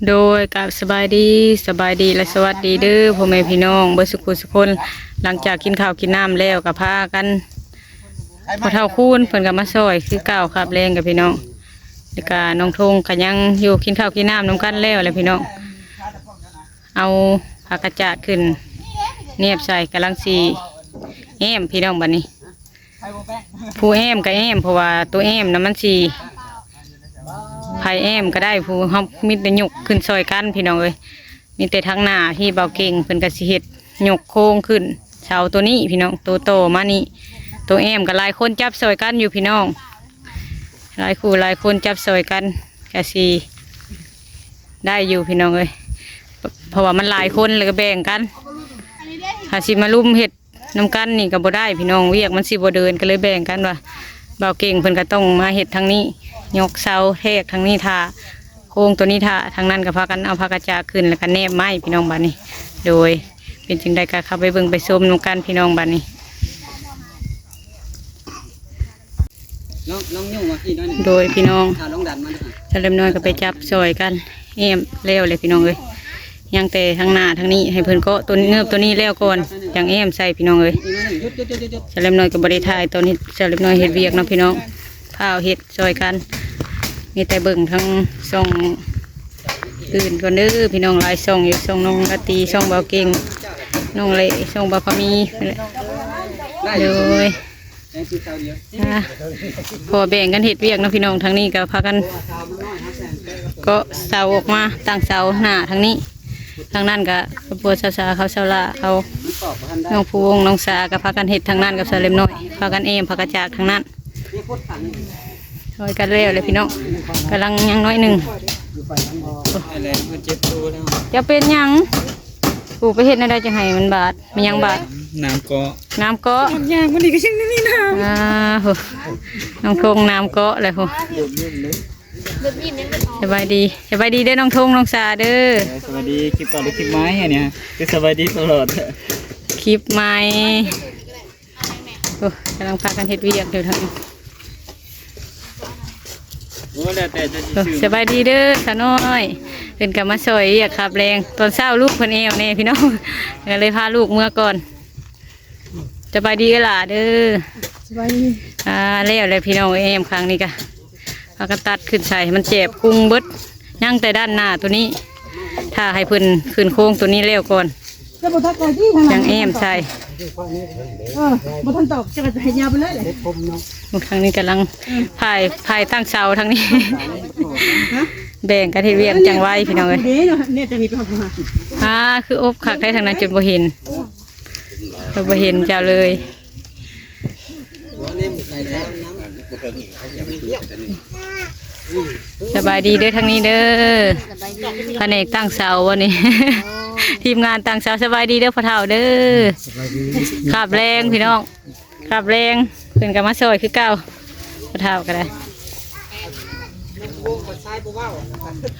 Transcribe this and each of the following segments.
ໂດຍ ກາບສະບາຍດີ ສະບາຍດີ ແລະ ສະຫວັດດີເດີພໍ່ແມ່ພີ່ນ້ອງເບິດສຸຂູສຸຄົນ. ຫຼັງຈາກກິນເຂົ້າກິນນ້ຳແລ້ວ ກໍພາກັນ ພໍ່ເຖົ້າຄູນເພິ່ນກໍມາຊ່ອຍຄືເກົ່າ ຄາບແລງກັບພີ່ນ້ອງ. ແລ້ວກໍນ້ອງທົງກໍຍັງຢູ່ ກິນເຂົ້າກິນນ້ຳນຳກັນແລ້ວແຫຼະພີ່ນ້ອງ. ເອົາຜ້າກະຈາດຂຶ້ນແນບໃສ່ ກຳລັງຊິແອ້ມພີ່ນ້ອງບັດນີ້. ຜູ້ແອ້ມກໍແອ້ມ ເພາະວ່າໂຕແອ້ມນະມັນຊິ ໃຜແອ້ມກໍໄດ້ ຜູ້ເຮົາມີແຕ່ຍົກຂຶ້ນຊ່ອຍກັນພີ່ນ້ອງເອີຍ. ມີແຕ່ທາງໜ້າທີ່ບ່າວເກັ່ງເພິ່ນກໍຊິເຮັດ ຍົກໂຄງຂຶ້ນ ເສົາໂຕນີ້ພີ່ນ້ອງ ໂຕຕໍ່ມານີ້. ໂຕແອ້ມກໍຫຼາຍຄົນຈັບຊ່ອຍກັນຢູ່ພີ່ນ້ອງ ຫຼາຍຄູ່ຫຼາຍຄົນຈັບຊ່ອຍກັນ ກໍຊິໄດ້ຢູ່ພີ່ນ້ອງເອີຍ ເພາະວ່າມັນຫຼາຍຄົນ ແລ້ວກໍແບ່ງກັນ. ຖ້າຊິມາລຸມເຮັດ ນຳກັນນີ້ກໍບໍ່ໄດ້ພີ່ນ້ອງ ວຽກມັນຊິບໍ່ເດີນ ກໍເລີຍແບ່ງກັນວ່າ ບ່າວເກັ່ງເພິ່ນກໍຕ້ອງມາເຮັດທາງນີ້ ຍົກເສົາແທກທາງນີ້ຖ້າ ໂຄງໂຕນີ້ຖ້າ ທາງນັ້ນກໍພາກັນເອົາຜ້າກະຈາດຂຶ້ນ ແລ້ວກໍແນບໄມ້ພີ່ນ້ອງບັດນີ້. ໂດຍ ເປັນຈັ່ງໃດກໍເຂົ້າໄປເບິ່ງໄປຊົມນຳກັນພີ່ນ້ອງບັດນີ້. ລອງ ລອງຍົກມາພີ້ໜ້ອຍໜຶ່ງ ໂດຍພີ່ນ້ອງ ຖ້າລອງດັນມາດູ ສາວເລັບນ້ອຍກໍໄປຈັບຊ່ອຍກັນ ແອ້ມແລ້ວແຫຼະພີ່ນ້ອງເອີຍ. ຍັງແຕ່ທາງໜ້າທາງນີ້ ໃຫ້ເພິ່ນເກາະໂຕເງີບໂຕນີ້ແລ້ວກ່ອນ ຈັ່ງແອ້ມໃສ່ພີ່ນ້ອງເອີຍ. ສາວເລັບນ້ອຍກໍບໍ່ໄດ້ຖ່າຍຕອນເຮັດ ສາວເລັບນ້ອຍເຮັດວຽກເນາະພີ່ນ້ອງ ພ້າວເຮັດຊ່ອຍກັນ. ມີແຕ່ເບິ່ງທາງຊ່ອງອື່ນກ່ອນເດີພີ່ນ້ອງ ຫຼາຍຊ່ອງຢູ່ ຊ່ອງນ້ອງລາຕີ ຊ່ອງບ່າວເກັ່ງ ນ້ອງເລ ຊ່ອງບ່າວພາມີ. ໂດຍ ອ່າ ພໍແບ່ງກັນເຮັດວຽກເນາະພີ່ນ້ອງ. ທາງນີ້ກໍພາກັນເກາະເສົາອອກມາ ຕັ້ງເສົາໜ້າທາງນີ້ ທາງນັ້ນກໍຄອບຄົວສາວໆເຂົາ ສາວຫຼ້າເຂົາ ນ້ອງພູວົງ ນ້ອງສາ ກໍພາກັນເຮັດທາງນັ້ນກັບສາວເລັບນ້ອຍ ພາກັນແອ້ມ ພາກະຈາກທາງນັ້ນ ຊ່ອຍກັນແລ້ວແຫຼະພີ່ນ້ອງ. ກຳລັງຍັງໜ້ອຍໜຶ່ງ ເຈັບໂຕແລ້ວ ຈະເປັນຫຍັງ? ປູໄປເຮັດແນວໃດຈັ່ງໃຫ້ມັນບາດ? ແມ່ນຫຍັງບາດ? ນ້ຳເກາະ ນ້ຳເກາະ ຍາກ ມື້ນີ້ກໍຍັງມີນ້ຳ ອ່າ ໂຫ ນ້ອງທົງນ້ຳເກາະແລ້ວໂຫ. ສະບາຍດີ ສະບາຍດີເດີນ້ອງທົງ ນ້ອງສາເດີ. ເອີ ສະບາຍດີ ຄລິບເກົ່າຫຼືຄລິບໃໝ່ອັນນີ້? ຄືສະບາຍດີຕະຫຼອດ ຄລິບໃໝ່. ໂອ້ ກຳລັງພາກັນເຮັດວຽກຢູ່ທາງ ໂອ້ ແລ້ວແຕ່ຈະຊິ ໂອ້ ຊື້ ສະບາຍດີເດີສາວນ້ອຍ ເພິ່ນກໍມາຊ່ອຍວຽກຄາບແລງ. ຕອນເຊົ້າລູກເພິ່ນແອວແດ່ພີ່ນ້ອງ ກໍເລີຍພາລູກເມືອກ່ອນ. ສະບາຍດີເອື້ອຍຫຼ້າເດີ. ສະບາຍດີ. ອ່າ ແລ້ວແຫຼະພີ່ນ້ອງ ແອ້ມຂ້າງນີ້ກະ ພາກັນຕັດຂຶ້ນໃສ່ໃຫ້ມັນແຈບກຸງເບິດ ຍັງແຕ່ດ້ານໜ້າໂຕນີ້ ຖ້າໃຫ້ເພິ່ນຂຶ້ນໂຄງໂຕນີ້ແລ້ວກ່ອນ ຍັງແອ້ມໃສ່. ເອີ ບໍ່ທັນຕອກ ຈະໃຫ້ຍາວໄປເລີຍແຫຼະ. ທາງນີ້ກຳລັງ ເອີ ພາຍ ພາຍຕັ້ງເສົາທາງນີ້ ຮະ ແບ່ງກັນເຮັດວຽກຈັ່ງໄວພີ່ນ້ອງເອີຍ. ອ່າ ຄືອົບຄັກແທ້ທາງນັ້ນ ຈົນບໍ່ເຫັນ ກໍບໍ່ເຫັນເຈົ້າເລີຍ. ສະບາຍດີເດີທາງນີ້ເດີ ພະແນກຕັ້ງເສົາວັນນີ້ ທີມງານຕັ້ງເສົາ. ສະບາຍດີເດີພໍ່ເຖົ້າເດີ. ຄາບແລງພີ່ນ້ອງ ຄາບແລງ ເພິ່ນກໍມາຊ່ອຍຄືເກົ່າ ພໍ່ເຖົ້າກໍໄດ້.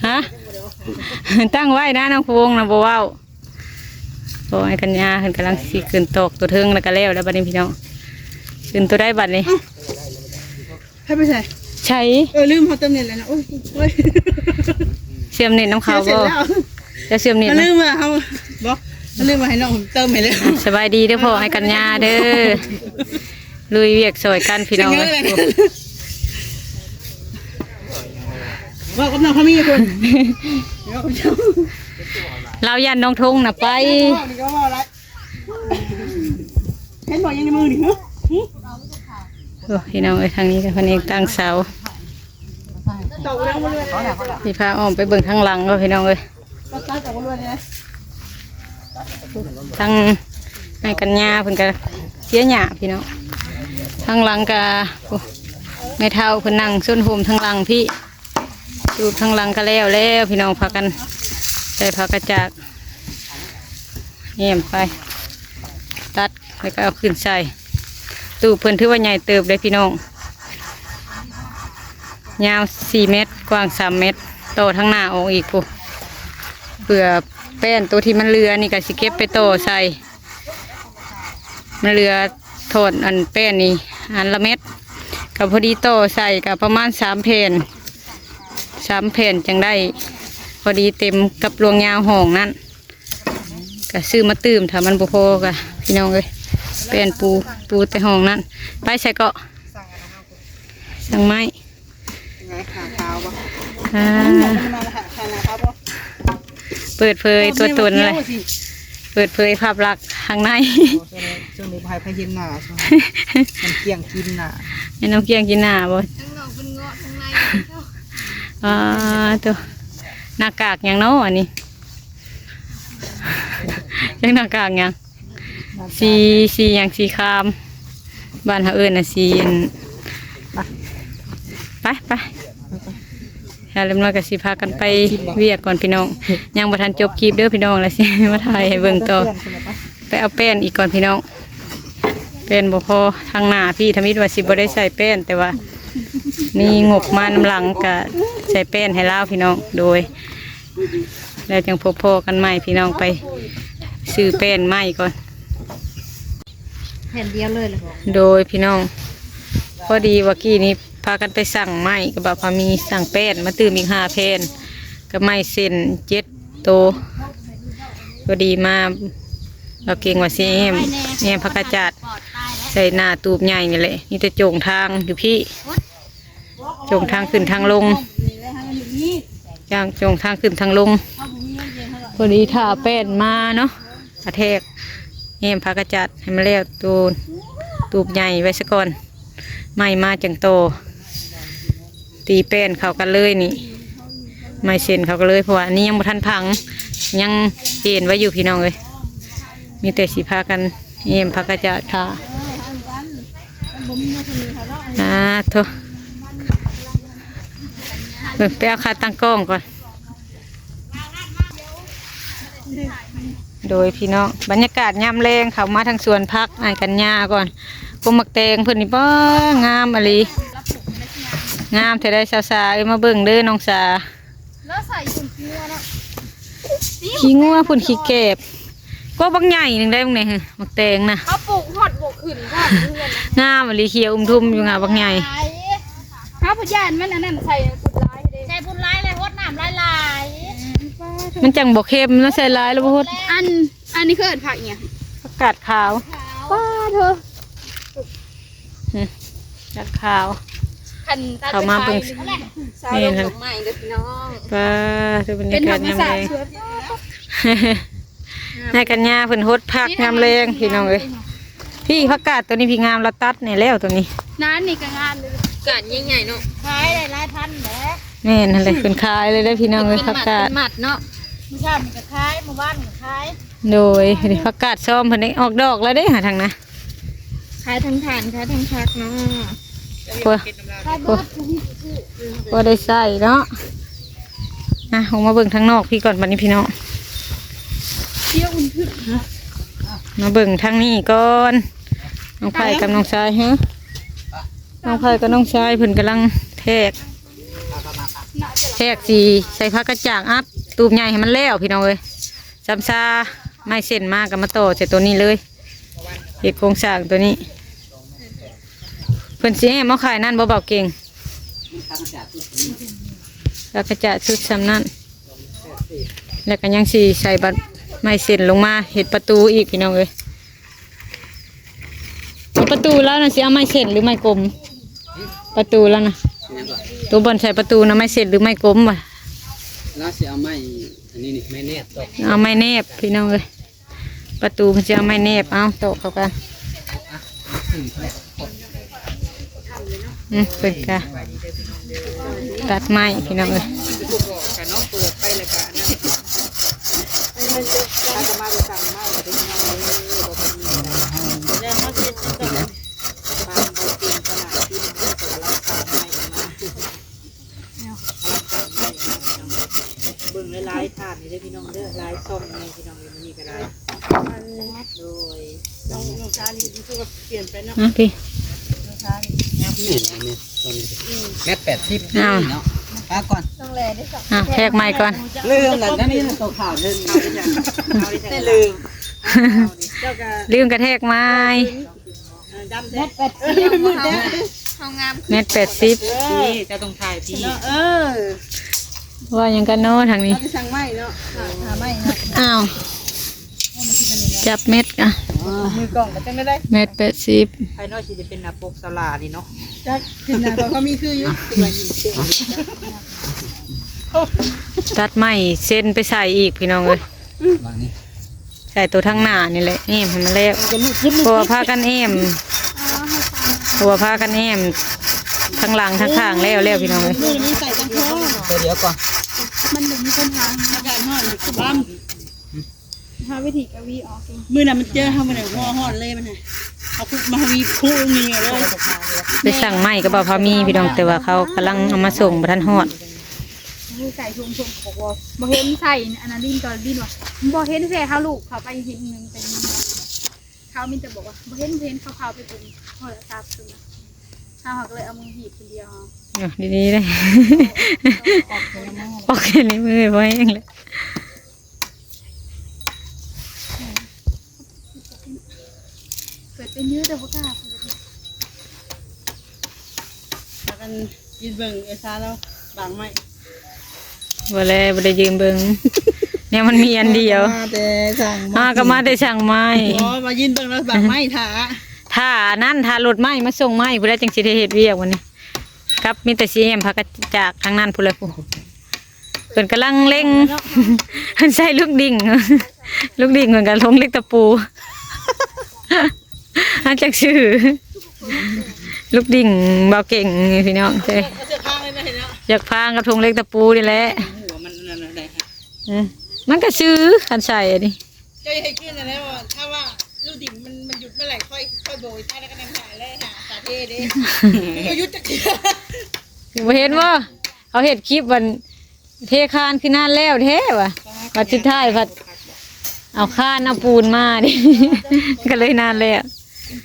ຮະ ຕັ້ງໄວ້ນະ ນ້ອງພວງນະ ບໍ່ເວົ້າ. ໂອ້ຍ ກັນຍາເພິ່ນກຳລັງຊິຂຶ້ນຕອກຕົວເທິງ ແລ້ວກໍແລ້ວແລ້ວບັດນີ້ພີ່ນ້ອງ. ຂຶ້ນຕົວໃດບັດນີ້? ໃຜໄປໃສ? ໃສ? ເອີ ລືມ ເຮົາເຕີມເນັດແລ້ວນະ. ໂອ້ຍ ໂອ້ຍ ເຊື່ອມເນັດນຳເຂົາບໍ່? ຈະເຊື່ອມເນັດນຳ ລືມວ່າເຮົາ ບໍ່ ລືມວ່າໃຫ້ນ້ອງເຕີມໃຫ້ແລ້ວ. ສະບາຍດີເດີພໍ່ ໃຫ້ກັນຍາເດີ. ລຸຍວຽກຊ່ອຍກັນພີ່ນ້ອງເອີຍ. ເວົ້າກັບນ້ອງພາມີພຸ້ນ ເວົ້າກັບເຈົ້າ. ລາວຢ້ານນ້ອງທົງນະໄປ. ເຫັນບໍ່ ຍັງໃນມືນີ້ຫື? ໂອ້ ພີ່ນ້ອງເອີຍ ທາງນີ້ກໍພະແນກຕັ້ງເສົາ. ຊິພາອ້ອມໄປເບິ່ງທາງຫຼັງເນາະ ພີ່ນ້ອງເອີຍ. ທາງແມ່ກັນຍາເພິ່ນກໍເສຍຫຍ້າພີ່ນ້ອງ. ທາງຫຼັງກໍ ໂອ້ ແມ່ເຖົ້າເພິ່ນນັ່ງຊົນໂຮມທາງຫຼັງພີ້. ຕູບທາງຫຼັງກໍແລ້ວແລ້ວພີ່ນ້ອງ ພາກັນໃສ່ຜ້າກະຈາດ ແອ້ມໄປ ຕັດ ແລ້ວກໍເອົາຂຶ້ນໃສ່. ຕູບເພິ່ນຖືວ່າໃຫຍ່ເຕີບເດ້ພີ່ນ້ອງ ຍາວສີ່ແມັດ ກວ້າງສາມແມັດ ຕໍ່ທາງໜ້າອອກອີກພຸ້ນ. ເພື່ອແປ້ນໂຕທີ່ມັນເຫຼືອນີ້ກໍຊິເກັບໄປຕໍ່ໃສ່ ມັນເຫຼືອທ່ອນອັນແປ້ນນີ້ອັນລະແມັດ ກໍພໍດີຕໍ່ໃສ່ກໍປະມານສາມແຜ່ນ ສາມແຜ່ນຈັ່ງໄດ້ ພໍດີເຕັມກັບລວງຍາວຫ້ອງນັ້ນ ກະຊື້ມາຕື່ມ ຖ້າມັນບໍ່ພໍກະ ພີ່ນ້ອງເອີຍ ແປ້ນປູ ປູແຕ່ຫ້ອງນັ້ນ. ໄປໃສເກາະ? ສັ່ງໄມ້ ໄງ ຂາຂາວບໍ່? ອ່າ ຂາຂາວບໍ່? ເປີດເຜີຍຕົວຕົນເລີຍ ເປີດເຜີຍພາບລັກຂ້າງໃນ. ໂອ້ ຊ່ວງນີ້ ຊ່ວງນີ້ບໍ່ໃຫ້ໃຜເຫັນໜ້າ ຊ່ວງນີ້ ມັນກ້ຽງກິນໜ້າ ແມ່ນນ້ຳກ້ຽງກິນໜ້າບໍ່? ທັງນອກເພິ່ນເງາະ ທັງໃນເພິ່ນເຈົ້າ. ອ່າ ໂຕ ໜ້າກາກຫຍັງເນາະອັນນີ້? ເອີ້ນໜ້າກາກຫຍັງ? ໜ້າກາກ ສີ ສີຫຍັງ? ສີຄາມ ບ້ານເຮົາເອີ້ນນະ ສີອັນ ໄປ ໄປ ຖ້າລຽບຮ້ອຍກະຊິພາກັນໄປວຽກກ່ອນພີ່ນ້ອງ ຍັງບໍ່ທັນຈົບຄລິບເດີພີ່ນ້ອງ ລະຊິມາຖ່າຍໃຫ້ເບິ່ງຕໍ່. ໄປເອົາແປ້ນອີກກ່ອນພີ່ນ້ອງ ແປ້ນບໍ່ພໍ ທາງໜ້າພີ້ທຳອິດວ່າຊິບໍ່ໄດ້ໃສ່ແປ້ນ ແຕ່ວ່າມີງົບມານຳຫຼັງກະໃສ່ແປ້ນໃຫ້ລາວພີ່ນ້ອງ. ໂດຍ ແລ້ວຈັ່ງພົບພໍ້ກັນໃໝ່ພີ່ນ້ອງ ໄປຊື້ແປ້ນໃໝ່ກ່ອນ ແຜ່ນດຽວເລີຍລະ. ໂດຍພີ່ນ້ອງ ພໍດີວ່າກີ້ນີ້ພາກັນໄປສັ່ງໄມ້ກັບບ່າວພາມີ ສັ່ງແປ້ນມາຕື່ມອີກຫ້າແຜ່ນ ກັບໄມ້ເສັ້ນເຈັດໂຕ. ພໍດີມາ ບ່າວເກັ່ງວ່າຊິແອ້ມ ແອ້ມຜັກກາດຈາດໃສ່ໜ້າຕູບໃຫຍ່ນີ້ແຫຼະ ມີແຕ່ໂຈງທາງຢູ່ພີ້ ໂຈງທາງຂຶ້ນທາງລົງ ຢ່າງໂຈງທາງຂຶ້ນທາງລົງ. ພໍດີຖ້າແປ້ນມາເນາະ ກະແທກແອ້ມຜັກກາດຈາດໃຫ້ມັນແລ້ວໂຕ ຕູບໃຫຍ່ໄວ້ສາກ່ອນ ໄມ້ມາຈັ່ງຕໍ່ ຕີແປ້ນເຂົ້າກັນເລີຍນີ້ ໄມ້ເສັ້ນເຂົ້າກັນເລີຍ ເພາະວ່າອັນນີ້ຍັງບໍ່ທັນພັງ ຍັງເອນໄວ້ຢູ່ພີ່ນ້ອງເອີຍ. ມີແຕ່ຊິພາກັນແອ້ມຜັກກາດຈາດຖ້າ ອ່າ ໂທ້ ເບິ່ງ ໄປເອົາຂາຕັ້ງກ້ອງກ່ອນ. ໂດຍພີ່ນ້ອງ ບັນຍາກາດຍາມແລງ ເຂົ້າມາທາງສວນຜັກອ້າຍກັນຍາກ່ອນ. ກົກໝາກແຕງເພິ່ນນີ້ ປ້າ ງາມອີ່ຫຼີ ງາມແທ້ໃດສາວສາເອີຍ. ມາເບິ່ງເດີນ້ອງສາ ແລ້ວໃສ່ຝຸ່ນຂີ້ງົວເນາະ ຂີ້ງົວພຸ້ນ ຂີ້ແກບ ກໍບັກໃຫຍ່ໜຶ່ງໄດ້ບັກນີ້ ໝາກແຕງນະ ເຮົາປູກຮອດບໍ່ຂຶ້ນ ຮອດເຮືອນນະ. ງາມອີ່ຫຼີ ຂຽວອຸ່ມທຸ່ມຢູ່ ງາມບັກໃຫຍ່. ເຮົາພະຍານມັນອັນນັ້ນ ໃສ່ຝຸ່ນຫຼາຍເດ້ ໃສ່ຝຸ່ນຫຼາຍແລ້ວ ຫົດນ້ຳຫຼາຍໆ ມັນຈັ່ງບໍ່ເຄັມເນາະ ໃສ່ຫຼາຍແລ້ວບໍ່ຫົດ. ອັນ ອັນນີ້ຄືເອີ້ນຜັກຫຍັງ? ຜັກກາດຂາວ. ຂາວ ປ້າໂທ້ ອືມ ຜັກກາດຂາວ. ຄັນຕັດ ເຂົ້າມາເບິ່ງ ແມ່ນ ດອກໄມ້ເດີພີ່ນ້ອງ ປ້າ ຄືບັນຍາກາດຍາມແລງ ເປັນທຳມະຊາດ. ນາຍກັນຍາເພິ່ນຫົດຜັກຍາມແລງພີ່ນ້ອງເອີຍ. ພີ້ ຜັກກາດໂຕນີ້ພີ້ ງາມ ລາວຕັດໃຫ້ແລ້ວໂຕນີ້. ນັ້ນນີ້ກະງາມເລີຍ ກາດໃຫຍ່ໆເນາະ ຂາຍໄດ້ຫຼາຍພັນແຫຼະ. ແມ່ນຫັ້ນແຫຼະ ເພິ່ນຂາຍເລີຍເດີພີ່ນ້ອງເອີຍ ຜັກກາດ ເປັນມັດເນາະ. ມື້ເຊົ້ານີ້ກະຂາຍ ມື້ວານກະຂາຍ. ໂດຍ ຜັກກາດຊອມເພິ່ນໄດ້ອອກດອກແລ້ວເດ້ ຫາທາງນະ ຂາຍທັງຖ່ານ ຂາຍທັງຜັກເນາະ. ພໍ ພໍ ພໍໄດ້ໃຊ້ເນາະ. ອ່ະ ອອກມາເບິ່ງທາງນອກພີ້ກ່ອນບັດນີ້ພີ່ນ້ອງ ມາເບິ່ງທາງນີ້ກ່ອນ. ນ້ອງໄພກັບນ້ອງຊາຍ ຮະ ນ້ອງໄພກັບນ້ອງຊາຍເພິ່ນກຳລັງແທກ ແທກສີໃສ່ຜັກກະຈາດ ອັດຕູບໃຫຍ່ໃຫ້ມັນແລ້ວພີ່ນ້ອງເອີຍ. ຊຳຊາໄມ້ເສັ້ນມາກະມາຕໍ່ໃສ່ໂຕນີ້ເລີຍ ເຮັດໂຄງສ້າງໂຕນີ້. ເພິ່ນຊິແອ້ມເອົາຂາຍນັ້ນບໍ່ ບ່າວເກັ່ງ? ຜັກກະຈາດຊຸດສ່ຳນັ້ນ ແລ້ວກະຍັງຊິໃສ່ບັດໄມ້ເສັ້ນລົງມາເຮັດປະຕູອີກພີ່ນ້ອງເອີຍ. ປະຕູລາວນະ ຊິເອົາໄມ້ເສັ້ນຫຼືໄມ້ກົມ? ປະຕູລາວນະ ໂຕບ່ອນໃສ່ປະຕູນະ ໄມ້ເສັ້ນຫຼືໄມ້ກົມວະ? ລາວຊິເອົາໄມ້ອັນນີ້ນີ້ ໄມ້ແນບ ເອົາໄມ້ແນບພີ່ນ້ອງເອີຍ. ປະຕູເພິ່ນຊິເອົາໄມ້ແນບ ເອົາ ຕອກເຂົ້າກັນ. ອືມ ເພິ່ນກະຕັດໄມ້ພີ່ນ້ອງເອີຍ. ເບິ່ງຫຼາຍໆທ່ານນີ້ເດີພີ່ນ້ອງເດີ ຫຼາຍຊ່ອງແດ່ພີ່ນ້ອງ ມື້ນີ້ກະໄດ້. ໂດຍ ນ້ອງ ນ້ອງຊາລີຮູ້ສຶກວ່າປ່ຽນໄປເນາະ. ອ່ະ ພີ່ ນ້ອງຊາລີ ນີ້ ນີ້ ນີ້ ແມັດແປດສິບ ອ້າວ ເນາະ ປະກ່ອນ ນ້ອງແຫຼໄດ້ສອງ ອ້າວ ແທກໃໝ່ກ່ອນ ລືມລະ ນັ້ນນີ້ໂຕຂາວເດີ ໄດ້ລືມ ເຈົ້າກະ ລືມກະແທກໃໝ່. ແມັດແປດສິບ ເຮົາງາມ ແມັດແປດສິບ ເອີ ເຈົ້າຕ້ອງຖ່າຍພີ້ ເອີ ວ່າຫຍັງກັນເນາະທາງນີ້? ເຮົາຊິສັ່ງໄມ້ເນາະ ຫາໄມ້ເນາະ. ອ້າວ ຈັບແມັດກະ ມືກ້ອງກໍຈັ່ງໄດ້ ແມັດແປດສິບ. ພາຍນອກຊິໄດ້ເປັນໜ້າປົກສາວຫຼ້ານີ້ເນາະ. ຈັກເປັນໜ້າ ເພາະມີຄືຢູ່ ຕັດໄມ້ເຊັນໄປໃສ່ອີກ ພີ່ນ້ອງເອີຍ. ໃສ່ໂຕທາງໜ້ານີ້ແຫຼະ ແອ້ມໃຫ້ມັນແລ້ວ ເພາະວ່າພາກັນແອ້ມ ເພາະວ່າພາກັນແອ້ມທາງຫຼັງທາງຂ້າງແລ້ວແລ້ວ ພີ່ນ້ອງເອີຍ. ມື້ນັ້ນມັນເຈີເຮົາມື້ນັ້ນຫົວຮ້ອນເລີຍ ມັນນະ ເອົາຄຸມາຫວີຄຸມນີ້ເລີຍ. ໄປສັ່ງໄມ້ກັບບ່າວພາມີ ພີ່ນ້ອງ ແຕ່ວ່າເຂົາກຳລັງເອົາມາສົ່ງ ບໍ່ທັນຮອດ. ໃສ່ຖົງໆ ກໍບອກວ່າບໍ່ເຫັນໃສ່ອັນນັ້ນ ດິນກໍດິນວ່າບໍ່ເຫັນແທ້ ເຮົາລູກເຂົ້າໄປເຫັນໜຶ່ງເປັນ ເຂົາມີແຕ່ບອກວ່າບໍ່ເຫັນ ບໍ່ເຫັນ ເຂົາເຂົ້າໄປເບິ່ງໂທລະສັບ ເຮົາກໍເລີຍເອົາມືຮີບຄົນດຽວ. ເອົາດີໆເດ້ ອອກແຄ່ນີ້ມືບໍ່ແຮງເລີຍ. ເປີດເປັນຢູ່ ແຕ່ບໍ່ກ້າເປີດ. ພາກັນຢືນເບິ່ງເອື້ອຍຊາລາວບາງໄມ້. ບໍ່ແລ ບໍ່ໄດ້ຢືນເບິ່ງ ແນວມັນມີອັນດຽວ ມາແຕ່ຊ່າງໄມ້ ມາກໍມາແຕ່ຊ່າງໄມ້. ບໍ່ ມາຢືນເບິ່ງລາວບາງໄມ້ຖ້າ ຖ້າອັນນັ້ນ ຖ້າລົດໄມ້ມາສົ່ງໄມ້ພຸ້ນແຫຼະ ຈັ່ງຊິໄດ້ເຮັດວຽກວັນນີ້. ກັບມີແຕ່ຊິແອ້ມພາກະຈາກທາງນັ້ນພຸ້ນແຫຼະ ຜູ້ ເພິ່ນກຳລັງເລັ່ງ ເພິ່ນໃສ່ລູກດິ້ງ ລູກດິ້ງເພິ່ນກະຖົງເຫຼັກຕະປູ ຫາຈັກຊື່ ລູກດິ້ງບ່າວເກັ່ງ ພີ່ນ້ອງ ຈັກພາງກັບຖົງເຫຼັກຕະປູນີ້ແຫຼະ. ມັນກະຊື່ ຄັນໃສ່ອັນນີ້ ເຈົ້າເຮັດຄືນັ້ນແຫຼະ ຖ້າວ່າລູກດິ້ງມັນ ມັນຢຸດເມື່ອໃດ ຄ່ອຍ ຄ່ອຍໂບຍ ຖ້າແລ້ວກໍນັ່ງຖ່າຍແລ້ວຫາສາເທເດ້ ບໍ່ຢຸດຈັກເທື່ອ. ບໍ່ເຫັນບໍ່ ເຂົາເຮັດຄລິບວັນເທຄານຄືນານແລ້ວແທ້ວ່າ ບັດສຸດທ້າຍພັດເອົາຄານເອົາປູນມາເດ້ ກໍເລີຍນານແລ້ວ.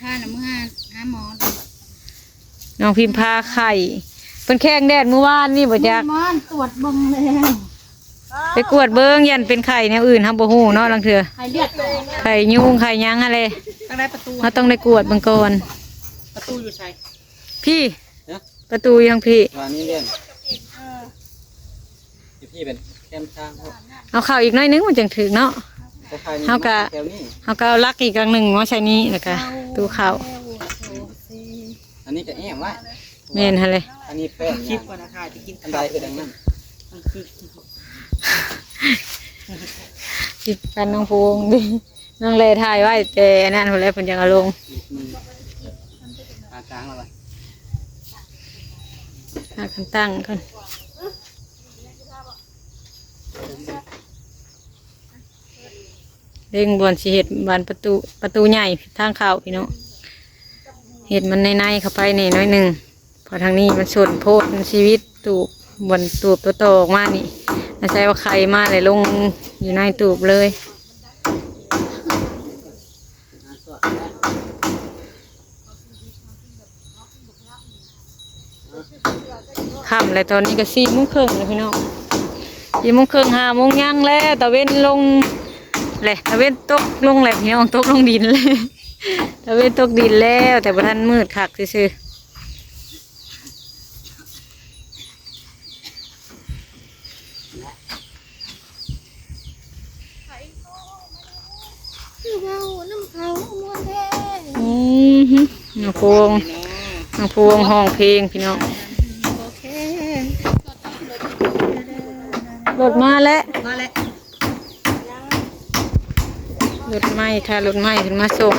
ພານຳເມືອຫາໝໍ ນ້ອງພິມພາໄຂ້ ເພິ່ນແຂ່ງແດດມື້ວານນີ້ບໍ່ຈັກ ມາຕວດເບິ່ງແລ້ວ ໄປກວດເບິ່ງ ຢ້ານເປັນໄຂ້ແນວອື່ນ ເຮົາບໍ່ຮູ້ເນາະ ລາງເທື່ອ ໄຂ້ເລືອດ ໄຂ້ຍຸງ ໄຂ້ຫຍັງຫັ້ນແຫຼະ ທາງໃດປະຕູ ເຮົາຕ້ອງໄດ້ກວດເບິ່ງກ່ອນ. ປະຕູຢູ່ໃສ? ພີ້ ຮະ? ປະຕູຢູ່ທາງພີ້ ວ່ານີ້ເລື່ອງ ຢູ່ພີ້ເປັນແຄມທາງ ເອົາເຂົ້າອີກໜ້ອຍໜຶ່ງ ມັນຈັ່ງຖືກເນາະ. ເຮົາກະ ເຮົາກະເອົາຫຼັກອີກຫຼັງໜຶ່ງມາໃສ່ນີ້ ແລ້ວກະຕູ້ເຂົ້າ. ອັນນີ້ກະແອ້ມໄວ້ ແມ່ນຫັ້ນແຫຼະ ອັນນີ້ແປ້ງ ຄລິບກ່ອນນະ ຖ່າຍໄປກິນ ອັນໃດຄືດັ່ງນັ້ນ ຄລິບກັນນ້ອງພູວົງ ນ້ອງແລຖ່າຍໄວ້ແຕ່ອັນນັ້ນພຸ້ນແຫຼະ ເພິ່ນຈັ່ງເອົາລົງ ອືມ ຫາກາງແລ້ວຫວາ ຫາຄັນຕັ້ງກ່ອນ. ເລັ່ງບ່ອນຊິເຮັດບານປະຕູ ປະຕູໃຫຍ່ທາງເຂົ້າພີ່ນ້ອງ ເຮັດມັນໃນໆເຂົ້າໄປແດ່ໜ້ອຍໜຶ່ງ ເພາະທາງນີ້ມັນສົນໂພດ ມັນຊິຫວິດຕູບ ບ່ອນຕູບຕົວຕໍ່ອອກມານີ້ ອາໄສວ່າໄຂ່ມາແລ້ວລົງຢູ່ໃນຕູບເລີຍ. ຄ່ຳແລ້ວ ຕອນນີ້ກໍສີ່ໂມງເຄິ່ງແລ້ວພີ່ນ້ອງ ສີ່ໂມງເຄິ່ງ ຫ້າໂມງຍັງແລ້ວ ຕາເວັນລົງແຫຼະ ຕາເວັນຕົກລົງແຫຼະພີ່ນ້ອງ ຕົກລົງດິນແລ້ວ ຕາເວັນຕົກດິນແລ້ວ ແຕ່ບໍ່ທັນມືດຄັກຊື່ໆ. ຄືເວົ້ານຳເຂົາມ່ວນແທ້ ອືມ ນ້ອງພວງ ນ້ອງພວງຮ້ອງເພງພີ່ນ້ອງ ໂອເຄ ລົດມາແລ້ວ ມາແລ້ວ ລົດໃໝ່ ຖ້າລົດໃໝ່ເພິ່ນມາສົ່ງ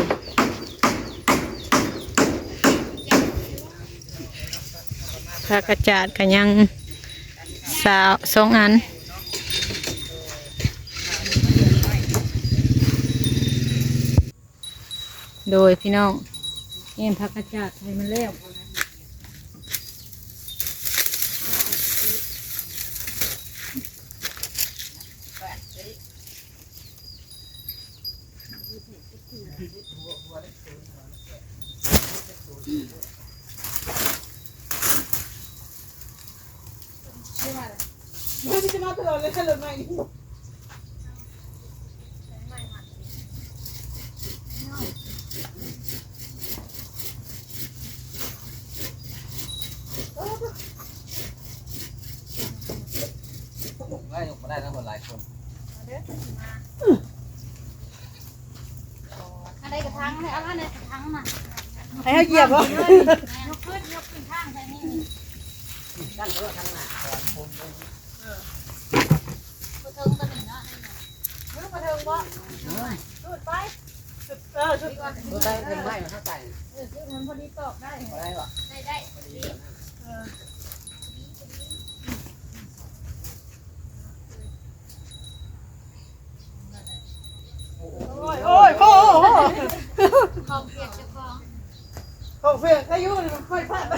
ພາກກະຈາດກະຍັງສາມ ສອງອັນ ໂດຍພີ່ນ້ອງ ແອ້ມພາກກະຈາດໃຫ້ມັນແລ້ວ. ได้ทั้งหมดหลายคน มาเด้อ มา อันใดกระถางเลย เอาอันใดกระถางมา ให้เฮาเหยียบบ่ ยกขึ้น ยกขึ้นข้างใส่นี่ ตั้งตัวข้างหน้า เออ บ่เทิงตัวนี้เนาะ เออ บ่เทิงบ่ เออ รูดไป เออ รูด รูดไป เออ เออ มันพอดีตอกได้ พอได้บ่ ได้ ได้ พอดี เออ โอ้ย โอ้ย โอ้ย โอ้ย ของเปียกเจ้าของ ของเปียกอายุนี่มันค่อยพลาดไป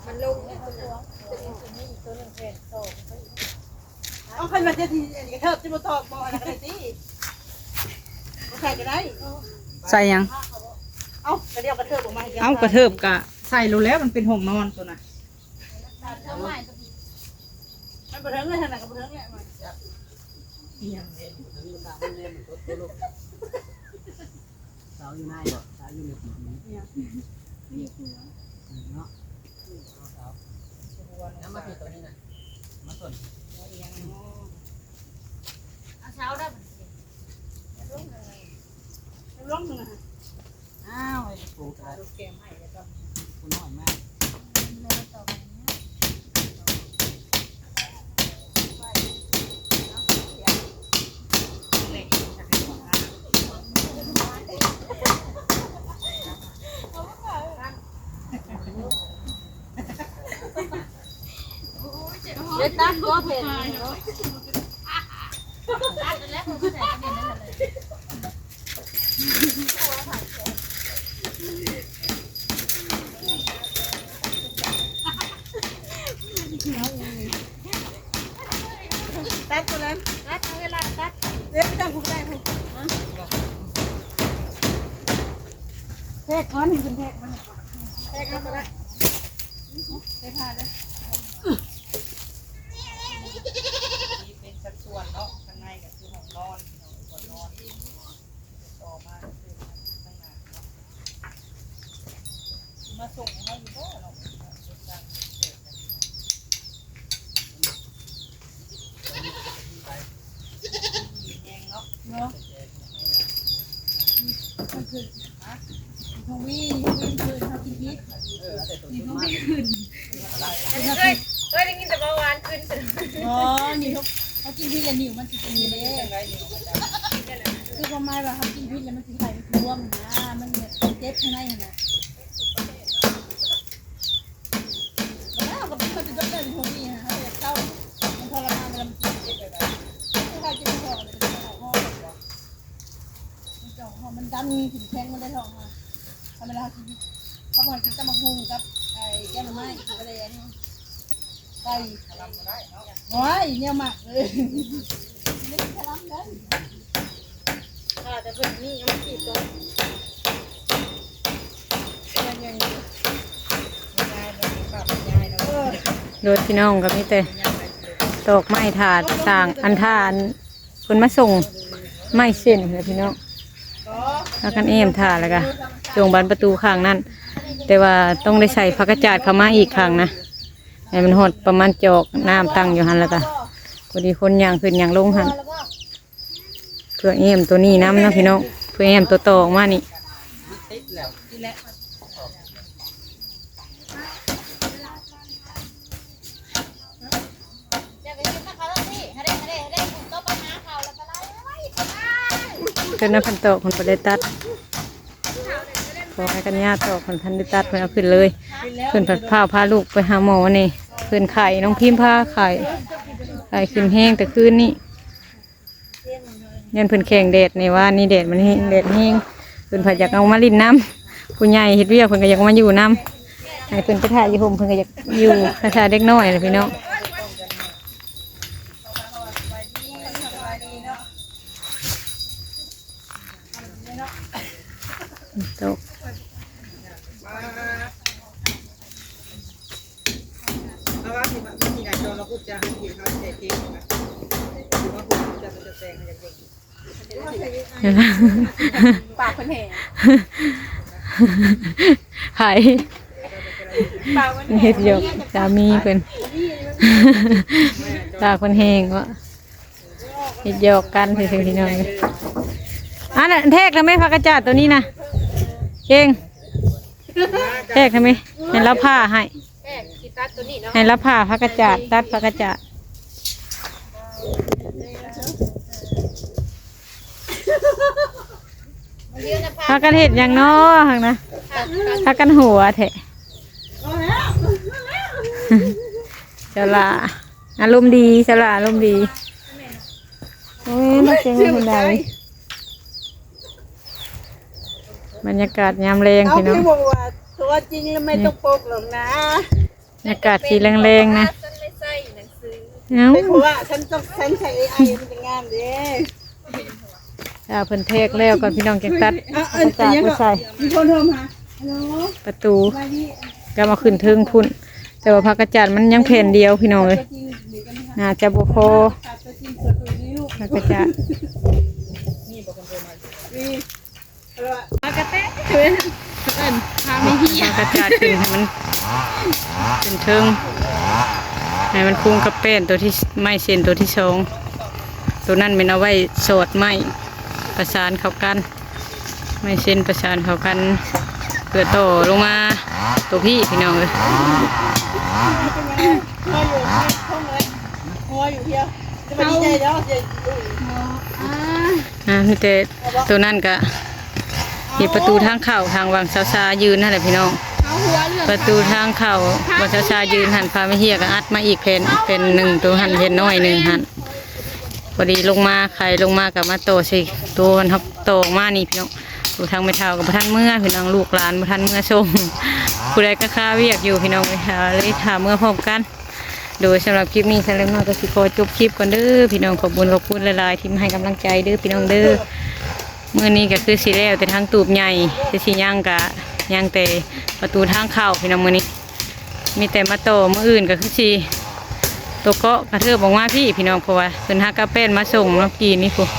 มันลง เอาคันว่าจะสิกระเทิบสิบ่ตอกบ่ อันนั้นก็ได้ติ บ่ใส่ก็ได้ ใส่หยัง เอากระเดี่ยวกระเทิบออกมาให้ เอากระเทิบกะใส่โลดแล้ว มันเป็นห้องนอนตัวน่ะ มันบ่เทิงเลย หั่นน่ะก็บ่เทิงแหละ มัน อีหยังเด้ เสาอยู่ในบ่ เสาอยู่ใน เนี่ย เนาะ เอามาผิดตัวนี้นะ มาส่วน เอาเสาได้บ่ ลงหนึ่ง ลงหนึ่งอะ อ้าว ไอ้ปูกระ ลูกแก้วใหม่แล้วก็ ปูน้อยมาก เดี๋ยวตัดหัวเพิ่น ตัดตัวนั้น ตัด เอาเวลาตัด เดี๋ยวไปตั้งผู้ใดผู้ แทกก่อน ให้เพิ่นแทกมัน แทกเอาก็ได้ แทกผ้าเด้อ เป็นสัดส่วนเนาะ ข้างในก็คือห้องนอน พี่น้อง ห้องนอน ต่อมาคือข้างหน้าเนาะ มาส่งให้เฮาอยู่บ่เนาะ เนาะ มันขึ้น ฮะ ทวี ทวีขึ้น เฮากินพิษ นี่ทวีขึ้น อันนี้เคย เคยได้ยินแต่เบาหวานขึ้น อ๋อ นี่เฮา เฮากินพิษแล้วนิ้วมันสิเป็นอย่างนี้เด้ คือประมาณว่าเฮากินพิษแล้วมันสิไข่มันบวมนะ มันแบบเจ็บข้างในนะ แล้วก็เป็นคนจะต้องเดินทางนี้นะ เขาจะเข้า มันทรมานเวลามันกินเจ็บแบบนั้น คือเขากินของมันจะเป็นของห้องแบบว่า มันจะห้องมันดันถึงแข้งมันได้ท้องมา ทำเวลาเขากิน เขาบอกให้กินตำบักหุ่งกับไอ้แกงหน่อไม้ กินกระเดน ไก่ โอ้ย เนี่ยหมักเลย ค่ะ แต่เพิ่นนี่ยังสิก่อน โดยพี่น้องก็มีแต่ตอกไม้ถ่าสร้าง อันถ่าอันเพิ่นมาส่งไม้เส้นแหละพี่น้อง พากันแอ้มถ่าแล้วก็ส่งบานประตูข้างนั้น แต่ว่าต้องได้ใส่ผักกาดจาดเข้ามาอีกข้างนะ ให้มันฮอดประมาณจอก น้ำตั้งอยู่หั่น แล้วก็พอดีคนย่างขึ้นย่างลงหั่น เพื่อแอ้มตัวนี้นำเนาะพี่น้อง เพื่อแอ้มตัวต่อออกมานี่ เพิ่นเอาคันตอกเพิ่นบ่ได้ตัด ขอให้กัญญาตอกเพิ่นทันได้ตัด เพิ่นเอาขึ้นเลย เพิ่นผัดพร้าวพาลูกไปหาหมอนี่ เพิ่นไข้ น้องพิมพาไข้ ไข้ขึ้นแฮงแต่คืนนี้ ย้อนเพิ่นแข้งแดด ในวานนี้แดดมันแฮง แดดแฮง เพิ่นผัดอยากเอามาเล่นนำ ผู้ใหญ่เฮ็ดเวียกเพิ่นก็อยากมาอยู่นำ ให้เพิ่นไปถ่ายอยู่ห่ม เพิ่นก็อยากอยู่ ภาษาเด็กน้อยนะพี่น้อง ตก ปากเพิ่นแหง ໃຜ ເຮັດຫຍອກສາມີເພິ່ນ ປາກເພິ່ນແຫ້ງເນາະ ເຮັດຫຍອກກັນຊື່ໆ ພີ່ນ້ອງ. ອັນນັ້ນແທກແລ້ວແມ່ ຜັກກະຈາດໂຕນີ້ນະ ເກັ່ງ ແທກແລ້ວແມ່ ໃຫ້ລາວຜ່າໃຫ້ ແທກຊິຕັດໂຕນີ້ເນາະ ໃຫ້ລາວຜ່າຜັກກະຈາດ ຕັດຜັກກະຈາດ. ພາກັນເຮັດຫຍັງນໍຫັ້ນນະ ພາກັນຫົວແທ້ ສະຫຼາ ອາລົມດີ ສະຫຼາອາລົມດີ. ໂອ້ຍ ມາເສັງຢູ່ໃດ ບັນຍາກາດຍາມແລງ ເອົ້າ ພີ່ນ້ອງ ຄືບອກວ່າຕົວຈິງແລ້ວໄມ່ຕ້ອງປົກຫຼອກນະ ບັນຍາກາດສີແລງໆ ນະ ເອົ້າ ເພາະວ່າສັນຕ້ອງສັນໃສ່ເອໄອ ມັນຈະງາມເດ້. ຖ້າເພິ່ນແທກແລ້ວກ່ອນ ພີ່ນ້ອງຈັ່ງຕັດ ເອົາ ເອົາ ເອົາ ເອົາ ໃສ່ ມີຄົນໂທມາ ຮັລໂຫຼ ປະຕູ ສະບາຍດີ ກໍມາຂຶ້ນເທິງພຸ້ນ ແຕ່ວ່າຜັກກະຈາດມັນຍັງແຜ່ນດຽວ ພີ່ນ້ອງເອີຍ ໜ້າຈະບໍ່ພໍ ຜັກກະຈາດ ມາກະແຕະ ເອີ້ນ ພາແມ່ເຮຍ ມາກະຈາດຂຶ້ນໃຫ້ມັນຂຶ້ນເທິງ ໃຫ້ມັນຄຸງກັບແປ້ນໂຕທີ່ ໄມ້ເສັ້ນໂຕທີສອງ ໂຕນັ້ນແມ່ນເອົາໄວ້ສອດໄມ້ປະສານເຂົ້າກັນ ໄມ້ເສັ້ນປະສານເຂົ້າກັນ ເພື່ອຕໍ່ລົງມາໂຕພີ້ ພີ່ນ້ອງເອີຍ. ອ່າ ມີແຕ່ໂຕນັ້ນກະເຮັດປະຕູທາງເຂົ້າ ທາງວັງຊາວຊາຢືນຫັ້ນແຫຼະພີ່ນ້ອງ ປະຕູທາງເຂົ້າວັງຊາວຊາຢືນຫັ້ນ ພາແມ່ເຮຍກະອັດມາອີກແຜ່ນ ແຜ່ນໜຶ່ງ ໂຕຫັ້ນແຜ່ນນ້ອຍໜຶ່ງຫັ້ນ ພໍດີລົງມາ ໄຂລົງມາກະມາຕໍ່ໃສ່ໂຕຫັ້ນ ເຮົາຕໍ່ອອກມານີ້ພີ່ນ້ອງ. ໂຕທາງແມ່ເຖົ້າກະບໍ່ທັນເມືອພີ່ນ້ອງ ລູກຫຼານບໍ່ທັນເມືອສົ່ງ ຜູ້ໃດກະຄາວຽກຢູ່ພີ່ນ້ອງເອີຍ ເລີຍຖ້າເມືອພ້ອມກັນ. ໂດຍ ສຳລັບຄລິບນີ້ ຊາແນວນ້ອຍກະຊິຂໍຈົບຄລິບກ່ອນເດີພີ່ນ້ອງ ຂອບຄຸນ ຂອບຄຸນຫຼາຍໆ ທີ່ມາໃຫ້ກຳລັງໃຈເດີພີ່ນ້ອງເດີ. ມື້ນີ້ກະຄືຊິແລ້ວແຕ່ທາງຕູບໃຫຍ່ ແຕ່ຊິຍັງກະຍັງແຕ່ປະຕູທາງເຂົ້າພີ່ນ້ອງ ມື້ນີ້ມີແຕ່ມາຕໍ່ ມື້ອື່ນກະຄືຊິໂຕເກາະກະເທີບອອກມາພີ້ພີ່ນ້ອງ ເພາະວ່າເພິ່ນຫາກະແປ້ນມາສົ່ງເນາະ ກີ້ນີ້ພຸ້ນ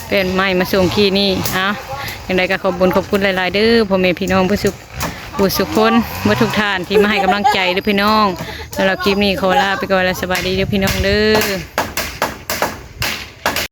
ແປ້ນໄມ້ມາສົ່ງກີ້ນີ້. ເອົາ ຈັ່ງໃດກະຂອບບຸນຂອບຄຸນຫຼາຍໆ ເດີພໍ່ແມ່ພີ່ນ້ອງ ເບິດສຸ ຜູ້ສຸຄົນ ເບິດທຸກທ່ານທີ່ມາໃຫ້ກຳລັງໃຈເດີພີ່ນ້ອງ. ສຳລັບຄລິບນີ້ຂໍລາໄປກ່ອນ ແລະ ສະບາຍດີເດີພີ່ນ້ອງເດີ.